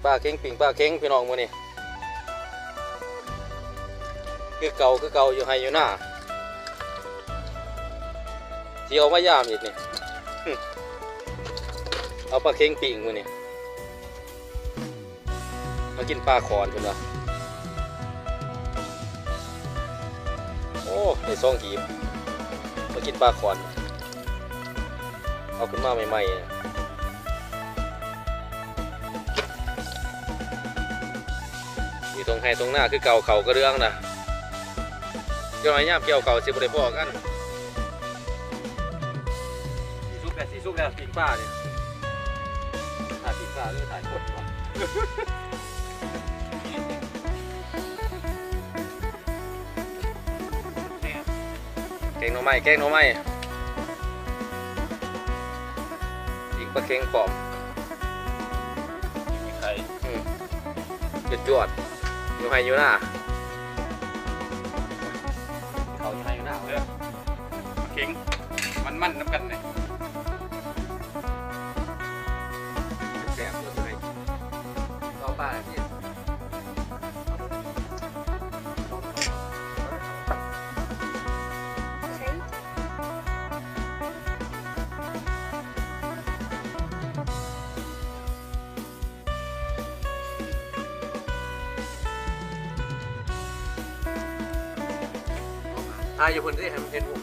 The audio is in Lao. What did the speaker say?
ປາເຂັງ ປີ້ງປາເຂັງພີ່ນ້ອງ ມື້ນີ້ຄືເກົ່າ ຄືເກົ່າ ຢູ່ໄຮ່ຢູ່ນາ ຊິເອົາມາຢາມອີກນີ້ ເອົາປາເຂັງປີ້ງມື້ນີ້ ມາກິນປາຂອນເພິ່ນວ່າ ໂອ້ ໄດ້ສອງຫີບ ມາກິນປາຂອນ ເອົາຂຶ້ນມາໃໝ່ໆ ຢູ່ທົ່ງໄຮ່ທົ່ງນາຄືເກົ່າ ເຂົ້າກະເດືອງນະ ເຈົ້າໃຫ້ຍາມກ່ຽວເຂົ້າຊິບໍ່ໄດ້ພໍ້ກັນ ຊິສຸກແລ້ວ ຊິສຸກແລ້ວ ປີ້ງປານີ້ ຖ້າປີ້ງປາ ຫຼື ຖ້າຄົນວະ ແກງໜໍ່ໄມ້ ແກງໜໍ່ໄມ້ ປີ້ງປາເຂັງພ້ອມ ມີໄຂ່ ອືມ ຈວດໆ ຢູ່ໄຮ່ຢູ່ນາ ເຂົ້າຢູ່ໄຮ່ຢູ່ນາ ເອີ ເຂັງ ມັນໆ ນຳກັນນີ້ ແຊບ ເອີ ເຂົ້າປ່າແລ້ວນີ້. ຖ່າຍຢູ່ພຸ້ນຊິ ໃຫ້ມັນເຫັນມຸມ